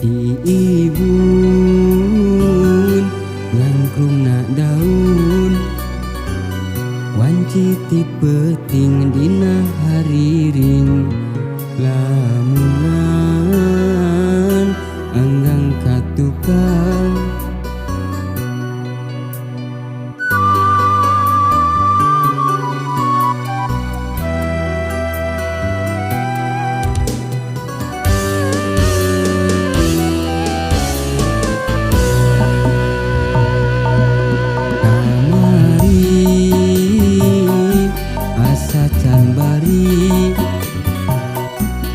Tiibun ngangkrungna daun wanci ti peuting dina hariring lamunan anggang ka tukang.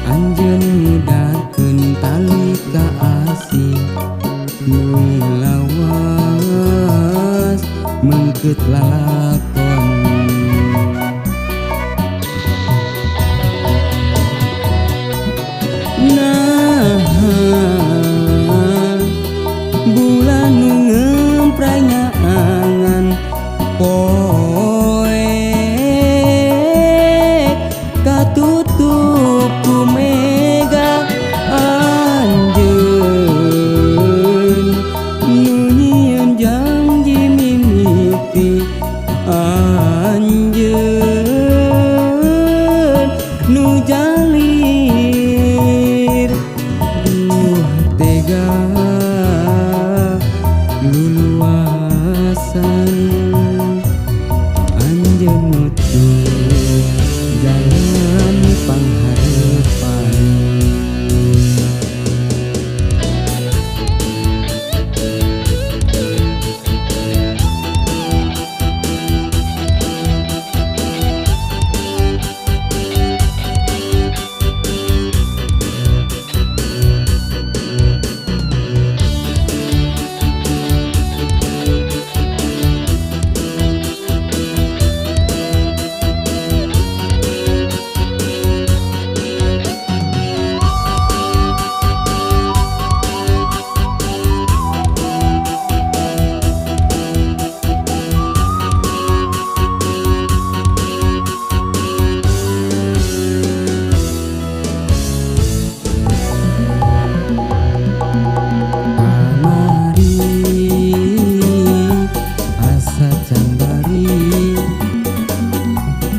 Anjeun ngudarkeun tali ka asih nu lawas mengkeut lalakon. Nah, bulan nu ngempray nyaangan poek katutup ku mega anjeun nu nyieun janji mimiti anjeun nu jalir. Duh tega luluasan anjeun nutup jalan pangharepan.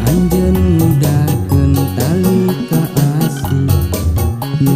Anjeun ngudarkeun tali ka asih nu